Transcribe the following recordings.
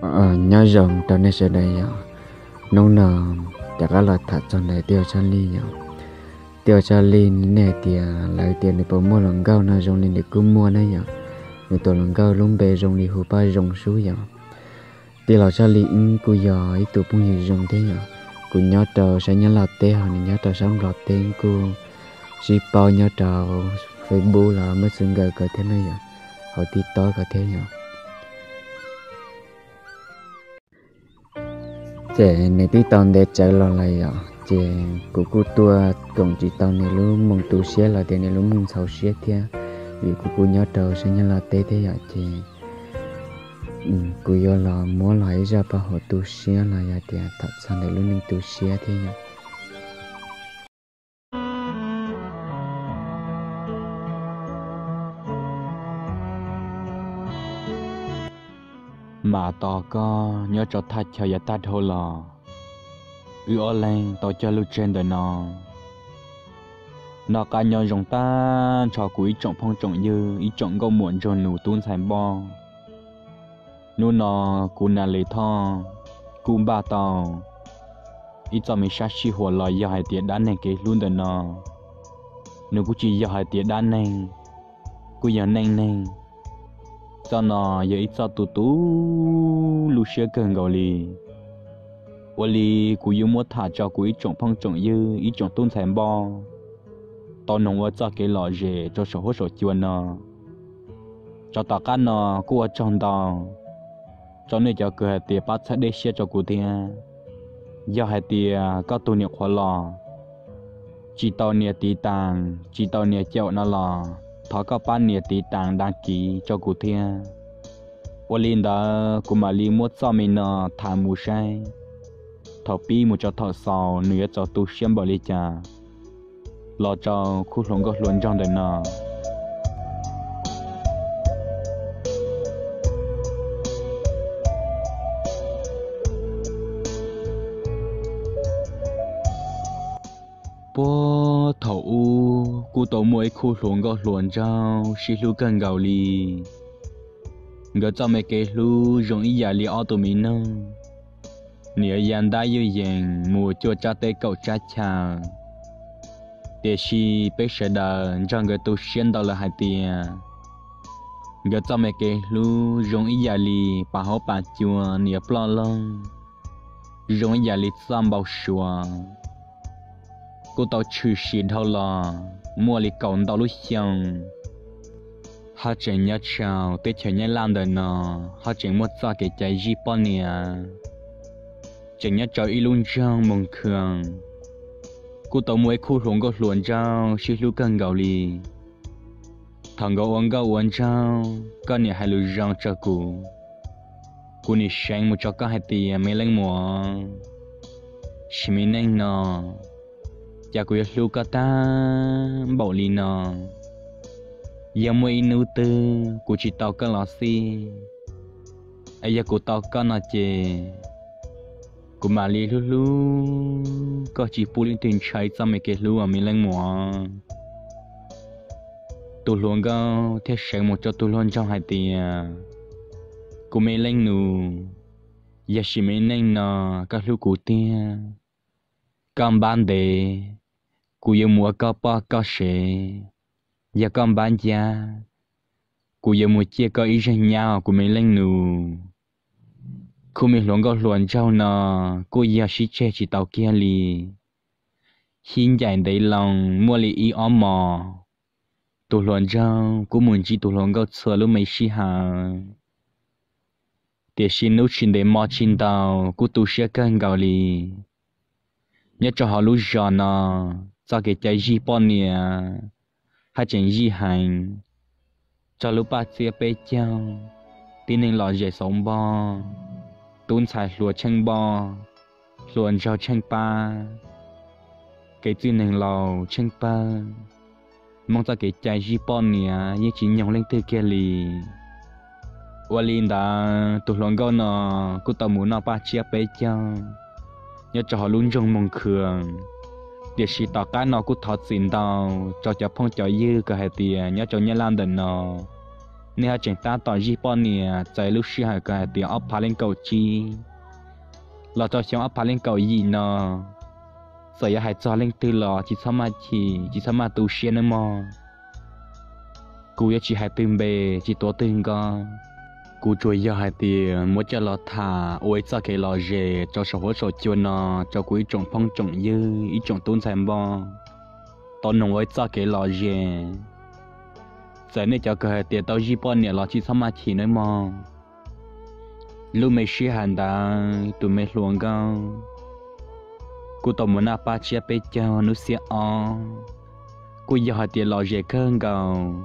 Nyob zoo rau nej sawv daws yom. Hnub no rov qab los tham txog ntawm Tij Ua Tshaj Lij yom. Tij Ua Tshaj Lij nej hais tias lawv tias nws puas muaj hluas nkauj no, zoo li nws kuj muaj na yom. Nws tus hluas nkauj lub npe zoo li hu Paj Zoo Sub yom. Tij laug Tshaj Lij wb kuj yog ib tug phooj ywg zoo thiab yom. Kuv nyob rau sab Nyab Laj teb ho nws nyob rau sab Nplog teb, kuj sib paub nyob rau Facebook los Messenger ko thiab na yom, hauv TikTok ko thiab yom. Ces nws twb tau ntev tsawv los lawm yom, ces kuv kuj tuaj koom tsis tau nws lub moo tu siab los tias nws lub mooj ntxhov siab thiab, vim kuv kuj nyob rau sab Nyab Laj teb thiab yom, ces kuv yuav los muab los ib zaj paj huam tu siab los yog tias tham txog ntawm lub neej tu siab thiab yom. Mam tos koj nyob rau thaj chaw yav tag dhau los, wb ob leeg tau cog lus tseg ntawm no. Noj qab nyob zoo tag nrho kuv ib tsoom phooj tsoom ywg, ib tsoom nkauj muam nraug nus tub ntxhais npoj. Hnub no kuv Nas Lis Thoj kuj npaj tau ib txoj me sab sij huam los yog hais tias dab neeg kev hlub ntawm no, nws kuj tsis yog hais tias dab neeg, kuj yog neej neeg. Txoj no yog ib txoj tu tu lub siab kawg nkaus li. Ua li kuv yuav muab tham rau kuv ib tsoom phooj tsoom ywg, ib tsoom tub ntxhais npoj tau noog ua txoj kev lom zem rau saum huab saum cua no. Rau tom qab no kuj ua tsaug ntau rau nej cov kws hais tias pab txhawb dej siab rau kuv thiab. Yog hais tias koj tus niam qhuav los tsis tau nias tiv tas, tsis tau nias caum no los thov koj pab nias tiv tas dag kiv rau kuv thiab. Ua li ntawd kuv mam li muab txoj me no tham mus saib, thaum pib mus rau thaum xaus nws yuav txaus tu siab npaum li cas. Los rau khub hluas nkauj hluas nraug ntawm no. Puag thaum ub kuj tau muaj ib khub hluas nkauj hluas nraug sib hlub kawg nkaus li. Nkawd txoj me kev hlub zoo ib yam li ob tug me noog, nws yuav ya ntab yuj yees mus cuaj tsab teb kaum tsab chaw. Tiam sis peb sawv daws nrog nkawd tu siab ntau lawm hais tias nkawd txoj me kev hlub zoo ib yam li pas hauv pas cua niam ploj loog, zoo ib yam li txoj npau suav. Kuj tau tshwm sim dhau los muaj li kaum ntau lub xyoo, ho tseem nyob rau teb chaws Nyab Laj ntawm no, ho tseem muaj txoj kev cai zij poj niam, tseem nyob rau ib lub nroog Moos Khwm. Kuj tau muaj ib khub hluas nkauj hluas nraug sib hlub kawg nkaus li. Thaum nkawd ua nkauj ua nraug, koj niam hais lus zoo rau kuv, kuv nim seev mus rau koj hais tias, me leej muam, sim me neej no, cas kuv yuav hlub koj tag npaum li no. Yog muaj ib hnub twg kuv tsis tau koj los xij, es yog kuv tau koj no ces kuv mam li hlub hlub koj tsis pub leej twg ntshaw ib txoj me kev hlub os me leej muam. Tus hluas nkauj thiaj seev mus rau tus hluas nraug hais tias, kuv me leej nus, yog sim me neej no koj hlub kuv tiag, koj npab ntev, kuv yuav mus ua koj poj koj sev. Yog koj npab ncab, kuv yuav mus ciaj koj ib zeeg nyab os kuv me leej nus. Khub me hluas nkauj hluas nraug no kuj yog sib tseg tsis tau kiag li. Hib ncaim ntev loo muaj li ib ob hmos, tus hluas nraug kuj mus ntsib tus hluas nkauj txhua lub me sij hawm. Tiam sis hnub tsis ntev hmo tsis ntau kuj tu siab kawg nkaus li. Nyob rau hauv lub zos no, txoj kev cai zij poj niam haj tseem zij heev. Txog lub paj txiab peb caug, tib neeg lom zem xauv npog, tub ntxhais hluas tsheej npoj, hluas nraug tsheej pab, kev txwj neeg laus tsheej pawg. Hmoob txoj kev cai zij poj niam yeej tsis nyoog leej twg kiag li. Ua li ntawd tus hluas nkauj no kuj tau mus noj paj tsiab peb caug nyob rau hauv lub nroog Moos Khwm. Tiam sis tom qab no kuj thov txim ntau rau cov phooj cov ywg kws hais tias nyob rau Nyab Laj ntawm no Nej ho tseem tab tom zij poj niam txais lub sij hawm kawg hais tias ob phav leej kaum tsib los rau xyoo ob phav leej kaum yim no, txawm yuav hais txog leej twg los tsis txhob maj chim, tsis txhob maj tu siab nawb mog. Kuv yuav tsis hais twg npe, tsis tuav twg nkoj. Kuv tsuas yog hais tias muab coj los tham ua ib txoj kev lom zem rau saum huab saum cua no rau kuv ib tsoom phooj tsoom ywg, ib tsoom tub ntxhais npoj tau noog ua ib txoj kev lom zem. Txawm nej cov kawg hais tias tau zij poj niam los tsis txhob maj chim nawb mog. Lub me sij hawm ntawd tus me hluas nkauj kuj tau mus noj paj tsiab peb caug hnub xiab ob, kuj yog hais tias lom zem kawg nkaus.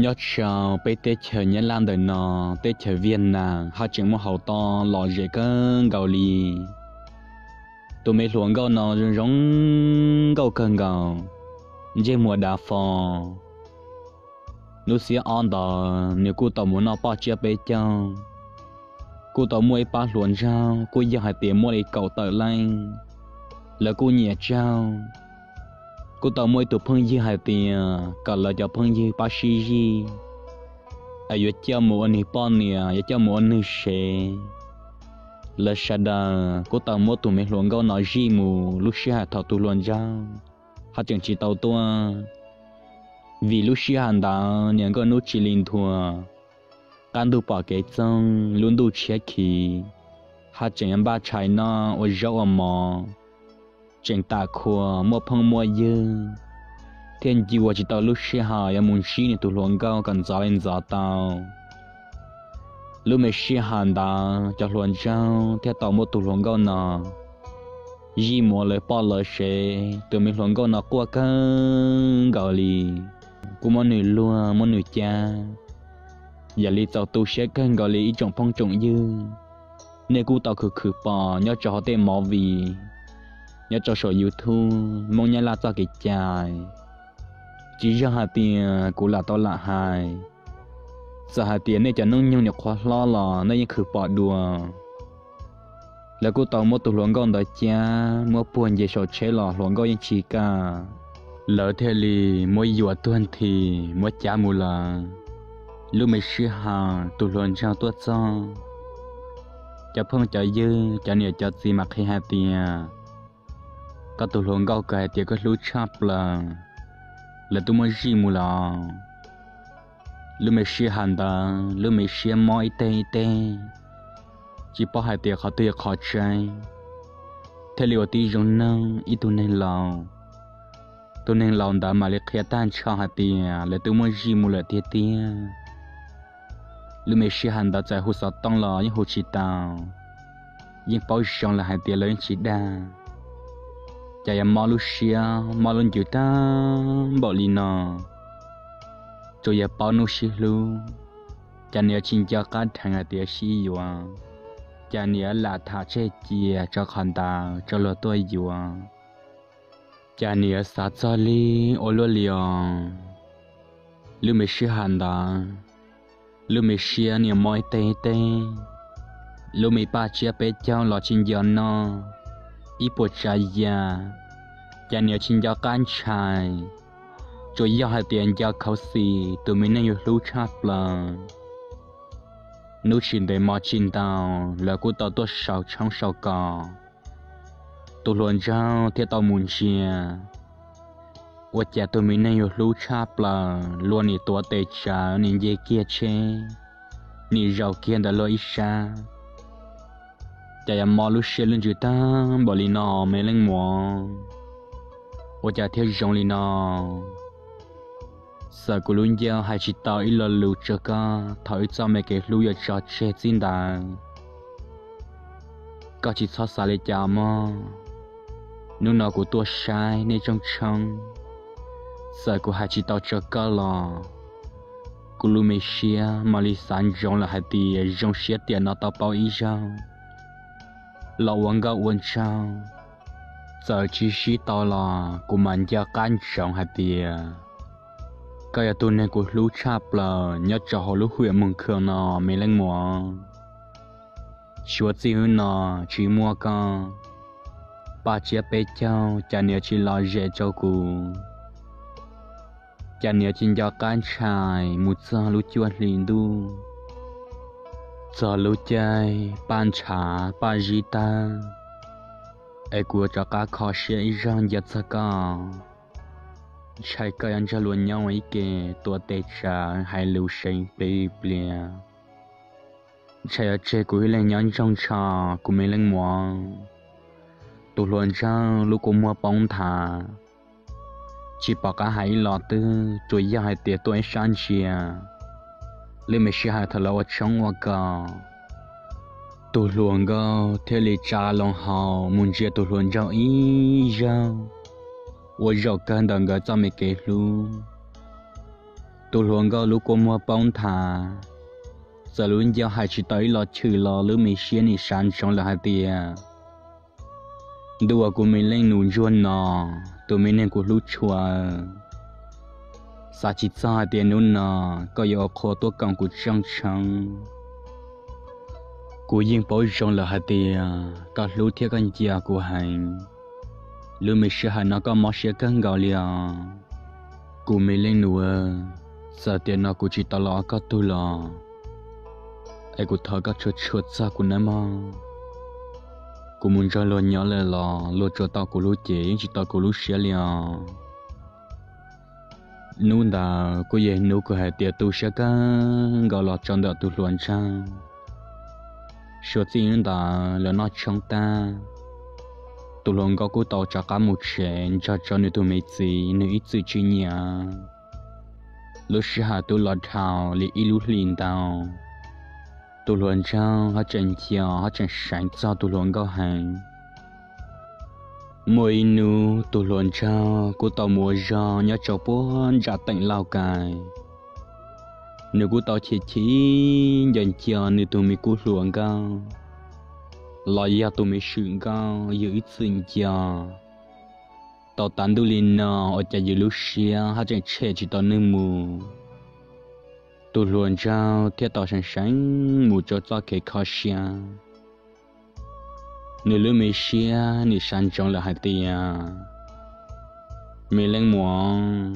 Nyob rau peb teb chaws Nyab Laj ntawm no, teb chaws Viaj Nam haj tseem muaj hau tob lom zem kawg nkaus li. Tus me hluas nkauj no zoo zoo nkauj kawg nkaus, ntsej muag dav fo. Hnub xiab ob ntawd nws kuj tau mus noj paj tsiab peb caug, kuj tau muaj ib pab hluas nraug kuj yog hais tias muaj li kaum tawm leej, lawv kuj nyiam tsaug. Kuj tau muaj ib tug phooj ywg hais tias kom lawv cov phooj ywg pab sib zij es yuav coj mus ua nws poj niam, yuav coj mus ua nws sev. Lawv sawv daws kuj tau muab tus me hluas nkauj no zij mus lub sij hawm thaum tus hluas nraug haj tseem tsis tau tuaj. Vim lub sij hawm ntawd niam nkauj hnub tsis li nthua, qab ntuj pom kev txoog, lub ntuj tshiab khiv, haj tseem yuav npaj tshais noj ua zaub ua mov, tseem tam khua muaj phooj muaj ywg, thiaj ncua tsis tau lub sij hawm yuav mus ntsib nws tus hluas nkauj kom ntxov li ntxov tau. Lub me sij hawm ntawd cov hluas nraug thiaj tau muab tus hluas nkauj no zij mus ua lawv poj lawv sev. Tus me hluas nkauj no quaj kawg nkaus li, kuj muab nws luag muab nws cab, yam li txaus tu siab kawg nkaus li ib tsoom phooj tsoom ywg. Nej kuj tau khwv khwv pom nyob rau hauv tej movie, nyob rau saum YouTube Hmoob Nyab Laj txoj kev cai. Tsis yog hais tias kuv lam tau lam hais, txawm hais tias nej cov hnub nyoog nyuam qhuav hlob los nej yeej khwv pom dua. Lawv kuj tau muab tus hluas nkauj ntawd cab muab puag nce saum tsheb los hluas nkauj yeej tsis kam. Lawv thiaj li muab yuam tuag nthi muab cab mus lawm. Lub me sij hawm tus hluas nraug tuaj txog, cov phooj cov ywg cov niam cov txiv mam qhia hais tias, koj tus hluas nkauj kawg hais tias koj hlub tshaj plaws, lawv twb muab zij mus lawm. Lub me sij hawm ntawd lub me siab mob ib teg ib teg, tsis paub hais tias qhov twg yog qhov tseeb, thiaj li ua tib zoo nug ib tug neeg laus. Tus neeg laus ntawd mam li qhia tag nrho hais tias lawv twb muab zij mus lawm tiag tiag. Lub me sij hawm ntawd txawm hu xov tooj los yeej hu tsis tau, yeej paub zoo lawm hais tias lawv yeej tsis dag. Cas yuav mob lub siab mob lub ntsws tag npaum li no? Tsuas yog paub hnub sib hlub, cas nws yuav tsis nco qab dheev hais tias sib yuav? Cas nws yuav lam tham tseg cia rau qhov ntawd rau luag tuaj yuav? Cas nws yuav xav txog li ua luaj li os? Lub me sij hawm ntawd, lub me siab niam mob ib teg ib teg, lub me paj tsiab peb caug los tsis nco noj, ib puas tsav yam, cas nws yuav tsis nco qab ntshai? Tsuas yog hais tias nco khauv xim tus me neeg yus hlub tshaj plaws. Hnub tsis ntev hmo tsis ntau, lawv kuj tau tuaj sau tshoob sau kos. Tus hluas nraug thiaj tau mus ntsia, ua cas tus me neeg yus hlub tshaj plaws luag nim tuav tes tsawv nim nce kiag tsheb, nim zaum kiag ntawm luag ib sab. Cas yuav mob lub siab lub ntsws tag npaum li no me leej muam? Ua cas thiaj zoo li no? Txawm kuv lub ncauj hais tsis tau ib lo lus rau koj thaum wb txoj me kev hlub yuav tso tseg txij ntawd, koj tsis txhob xav li cas mog. Hnub no kuv tuaj saib nej rooj tshoob, txawm kuv hais tsis tau rau koj los kuv lub me siab mam li xav ntsoov lawm hais tias zoo siab tiam no tau paub ib zaug los ua nkauj ua nraug. Txawm tsis sib tau los kuv mam nco qab ntsoov hais tias koj yog tus neeg kuv hlub tshaj plaws nyob rau hauv lub hwm Moos Khoo no me leej muam. Tshuav txij hnub no tsis muaj koj, paj tsiab peb caug cas nws yuav tsis lom zem rau kuv. Cas niam tsis nco qab ntshai mus txog lub cuaj hli ntuj, txog lub caij paj ntshav paj zib tag, es kuv rov qab kho siab ib zaug nco txog koj. Ntshai koj yuav nrog luag nyob ua ib ke, tuav tes tsawv hais lus seev plig pliav. Ntshai yuav tseg kuv ib leeg nyob ntsoog ntsho, kuv me leej muam. Tus hluas nraug lub kua muag poob nthav, tsis pom qab hais ib los twg, tsuas yog hais tias tuaj ib sab ntsia, lub me sij hawm thaum lawv ua tshoob ua kos, tus hluas nkauj thiaj li tsa loo hau mus ntsia tus hluas nraug ib zaug, ua zaum kawg ntawm nkawd txoj me kev hlub. Tus hluas nkauj lub kua muag poob nthav, txawm lub ncauj hais tsis tau ib los chwm los lub me siab nim xav ntsoov lawm hais tias, ntuj aw, kuv me leej nus ntsuag no, tus me neeg kuv hlub tshua, xav tsis txog hais tias hnub no koj yuav ua qhua tuaj koom kuv tsooj tshoob. Kuv yeej paub zoo lawm hais tias koj hlub thiab koj nco kuv heev. Lub me sij hawm no koj mob siab kawg nkaus li os. Kuv me leej nus, txawm tiam no kuv tsis tau los ua koj tug los, es kuv thov koj tshua tshua txog kuv nawb mog. Kuv mus nrog luag nyob lawm los luag tsuas tau kuv lub cev yeej tsis tau kuv lub siab li os. Hnub ntawd kuj yog hnub kuv hais tias tu siab kawg nkaus los rau ntawm tus hluas nraug. Suav txij hnub ntawd lawv noj tshoob tag, tus hluas nkauj kuj tau rov qab mus tsev nrog rau nws tus me txiv, nws ib txwm tsis nyiam. Lub sij hawm twb los dhau li ib lub hlis ntau, tus hluas nraug ho tseem nco ho tseem seev txog tus hluas nkauj heev. Muaj ib hnub tus hluas nraug kuj tau mus ua zog nyob rau puag nram teem Lauj Kais. Nws kuj tau chim chim nco nco nws tus me kub hluas nkauj, los yog tus me swm nkauj yug ib txwm nco. Tau tav ntuj li no ua cas yus lub siab ho tseem tshem tsis tau nws mus. Tus hluas nraug thiaj tau seev seev mus rau txoj kev kho siab. Nws lub me siab nim xav ntsoov lawm hais tias, me leej muam,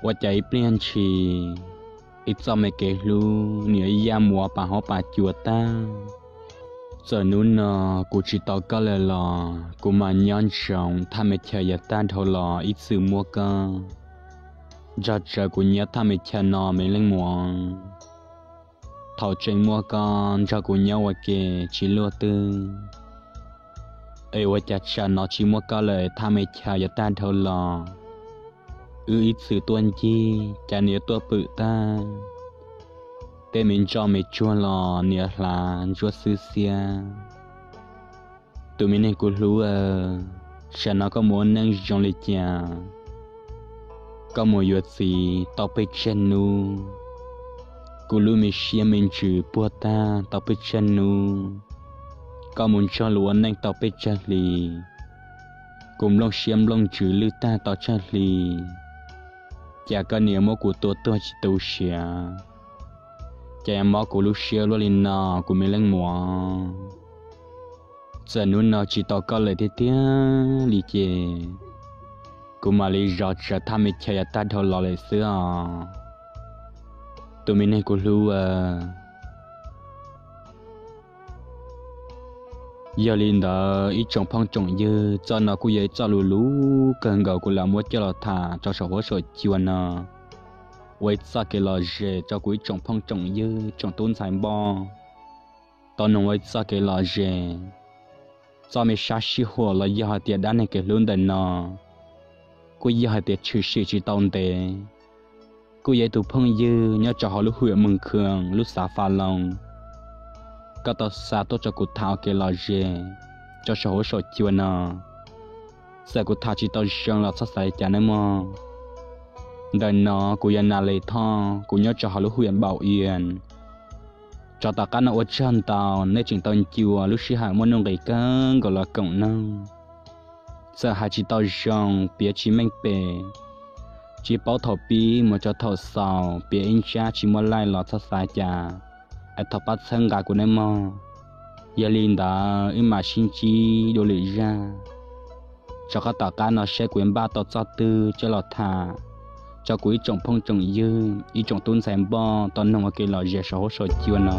ua cas ib pliag ntshis ib txoj me kev hlub nws yuav yaj muav pas huab pas cua tag. Txawm hnub no kuv tsis tau koj lawm los kuv mam nyob ntsoov thaj me chaw yav tag dhau los ib txwm muaj koj nrog rawv kuv nyob thaj me chaw no me leej muam. Thaum tseem muaj koj nrog kuv nyob ua ke tsis luaj twg, es ua cas tsam no tsis muaj koj lawm thaj me chaw yav tag dhau los, wb ib txwm tuaj ncig cas nws yuav tuaj pwm tag, tej me ntsoj me tsuag los nws yuav hlav ntsuab xwb xiab. Tus me neeg kuv hlub, tsam no koj mus ua neej zoo li cas? Koj mus yuav txiv tau peb tsawg hnub? Kuv lub me siab me ntsws puag tag tau peb tsawg hnub? Koj mus nrog luag ua neej tau peb tsawg hli? Kuv nplooj siab nplooj ntsws lwj tag tau tsawg hli? Cas koj niam muab kuv tua tuag tsis tu siav? Cas yuav mob kuv lub siab luaj li no, kuv me leej muam? Txawm hnub no tsis tau koj lawm tiag tiag li ces kuv mam li zov tsawv thaj me chaw yav tag dhau los lawm xwb os, tus me neeg kuv hlub. Yog li ntawd ib tsoom phooj tsoom ywg, txoj no kuj yog ib txoj lus luv kawg nkaus kuv lam muab coj los tham rau saum huab saum cua no ua ib txoj kev lom zem rau kuv ib tsoom phooj tsoom ywg tsoom tub ntxhais npoj tau noog ua ib txoj kev lom zem. Txoj me sab sij huam los yog hais tias dab neeg kev hlub ntawm no kuj yog hais tias tshwm sim tsis tau ntev. Kuj yog ib tug phooj ywg nyob rau hauv lub hwm Moos Khwm lub xav Fas Loos, koj tau xa tuaj rau kuv tham ua kev lom zem rau saum huab saum cua no. Txawm kuv tham tsis tau zoo los txhob xav li cas nawb mog. Ntawm no kuv yog Nas Les Thoj, kuv nyob rau hauv lub hwm Npaum Ias. Tso tom qab no ua tsaug ntau nej tseem tau ncua lub sij hawm muaj nuj nqis kawg nkaus los koom noog. Txawm hais tsis tau zoo, piav tsis meej pem, tsis paub thaum pib mus rau thaum xaus, piav ib ntsab tsis muaj laij los txhob xav cas, es thov pab txhawb nqa kuv nawb mog. Yog li ntawd wb mam sib ntsib dua lwm zaj. Rov qab tom qab no saib kuv yuav npaj tau txoj twg coj los tham, tso kuv ib tsoom phooj tsoom ywg, ib tsoom tub ntxhais npoj tau noog ua kev lom zem saum huab saum cua no.